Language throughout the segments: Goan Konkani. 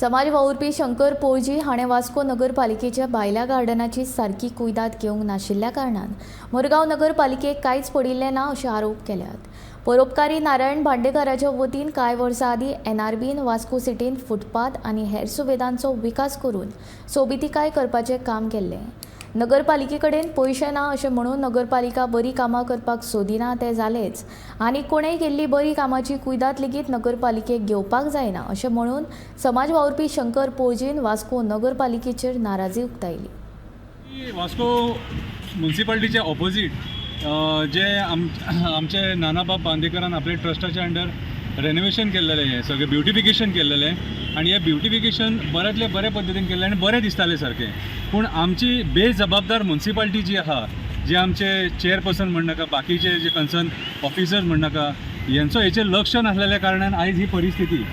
समाज वावुरपी शंकर पोळजी हाणें वास्को नगरपालिकेच्या भायल्या गार्डनाची सारकी कुयदाद घेवंक नाशिल्ल्या कारणान मुरगांव नगरपालिकेक कांयच पडिल्लें ना अशे आरोप केल्यात. परोपकारी नारायण भांडेकाराच्या वतीन कांय वर्सां आदीं एनआरबीन वास्को सिटीन फुटपाथ आनी हेर सुविधांचो विकास करून सोबितिकाय करपाचें काम केल्लें. नगरपालिके कडेन पयशे ना अशें म्हणून नगरपालिका बरी कामां करपाक सोदिना तें जालेंच, आनी कोणेय केल्ली बरी कामाची कुयदाद लेगीत नगरपालिकेक घेवपाक जायना अशें म्हणून समाज वावुरपी शंकर पोळजीन वास्को नगरपालिकेचेर नाराजी उक्तायली. वास्को मुन्सिपाल्टीच्या ऑपोजीट जे आमचे नानाबाब बांदेकरान आपले ट्रस्टाच्या अंडर रेनोवेशन केल्लेलें, हें सगळें ब्युटिफिकेशन केल्लेलें आनी हें ब्युटिफिकेशन बऱ्यांतले बरे पद्दतीन केल्लें आनी बरें दिसतालें सारकें. पूण आमची बेजबाबदार मुन्सिपाल्टी जी आहा, जे आमचे चेअरपर्सन म्हणनाका, बाकीचे जे कन्सर्न ऑफिसर्स म्हणनाका, हेंचो हेचेर लक्ष नासलेल्या कारणान आयज ही परिस्थिती.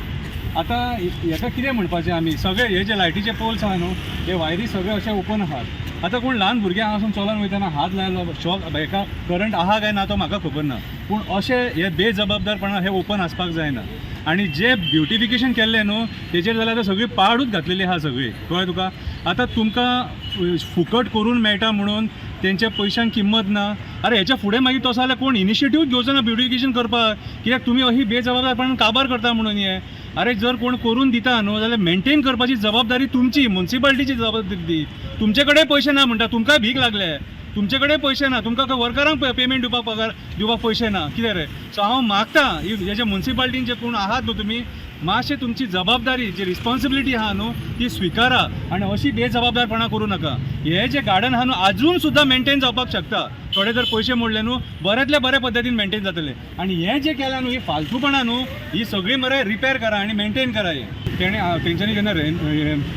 आतां हेका कितें म्हणपाचें आमी? सगळे हे जे लायटीचे पोल्स आहा न्हू, हे वायरी सगळे अशे ओपन आहात. आतां कोण ल्हान भुरगे हांगासून चलोन वयतना हात लायलो, शॉक हेका करंट आहा काय ना तो म्हाका खबर ना, पूण अशें हे बेजबाबदारपणान हे ओपन आसपाक जायना. आनी जे ब्युटिफिकेशन केल्लें न्हू तेजेर जाल्यार आतां सगळी पाडूच घातलेली आहा सगळी, कळ्ळें तुका? आतां तुमकां फुकट करून मेळटा म्हणून तेंच्या पयशांक किंमत ना. अरे, हेच्या फुडें मागीर तसो जाल्यार कोण इनिशिएटीव घेवचो ना ब्युटिफिकेशन करपाक, कित्याक तुमी अशी बेजबाबदारपणान काबार करता म्हणून हें. अरे, जर कोण करून दिता न्हू जाल्यार मेंटेन करपाची जबाबदारी तुमची, मुन्सिपाल्टीची जबाबदारी ती. तुमचे कडेन पयशे ना म्हणटा, तुमकांय भीक लागले. तुमचे कडेन पयशे ना, तुमकां वर्करांक पेमेंट दिवपाक, पगार दिवपाक पयशे ना, कितें रे? सो हांव मागता, हे जे मुन्सिपाल्टीन जे कोण आहात न्हू तुमी, मातशें तुमची जबाबदारी जी रिस्पॉन्सिबिलिटी आहा न्हू ती स्विकारा आनी अशी बेजबाबदारपणां करूं नाका. हे जे गार्डन आहा न्हू, आजून सुद्दां मेंटेन जावपाक शकता. थोडे जर पयशे मोडले न्हू, बऱ्यांतल्या बऱ्या पद्दतीन मेंटेन जातले. आनी हें जें केलां न्हू, ही फालतूपणां न्हू, ही सगळी मरे रिपेर करा आनी मेंटेन करा. हें तेणें तेंच्यांनी जेन्ना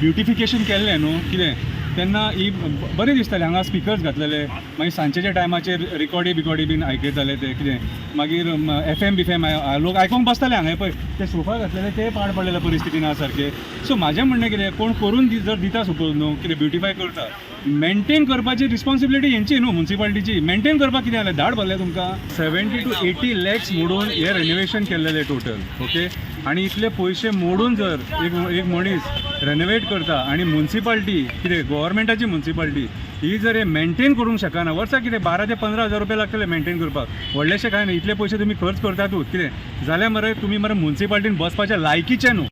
ब्युटिफिकेशन केल्लें न्हू कितें, तेन्ना ही बरें दिसतालें. हांगा स्पिकर्स घातलेले, मागीर सांजेच्या टायमाचेर रिकॉर्डी बिकॉर्डी बीन आयकयताले ते कितें, मागीर एफ एम बिफएम लोक आयकोंक बसताले हांगा. पळय, ते सोफा घातलेले ते पाड पडलेले परिस्थितीन आहा सारके. सो म्हाजें म्हणणें कितें, कोण करून दी जर दिता सपोज न्हू कितें, ब्युटिफाय करता, मेंटेन करपाची रिस्पॉन्सिबिलिटी हेंची न्हू, मुन्सिपाल्टीची. मेंटेन करपाक कितें जालें? धाड भरलें तुमकां. 70 टू 80 लॅक्स मोडून हे रेनोवेशन केल्लेलें टोटल, ओके? आनी इतले पयशे मोडून जर एक एक मनीस रेनोवेट करता आनी मुन्सिपाल्टी कितें, गोवोरमेंटाची मुन्सिपाल्टी ही जर हे मेंटेन करूंक शकना, वर्साक कितें 12 ते 15 हजार रुपया लागतले मेंटेन करपाक, व्हडलेशें कांय न्ही. इतले पयशे तुमी खर्च करतातूच कितें जाल्यार मरे, तुमी मरे मुन्सिपाल्टीन बसपाच्या लायकीचे न्हू.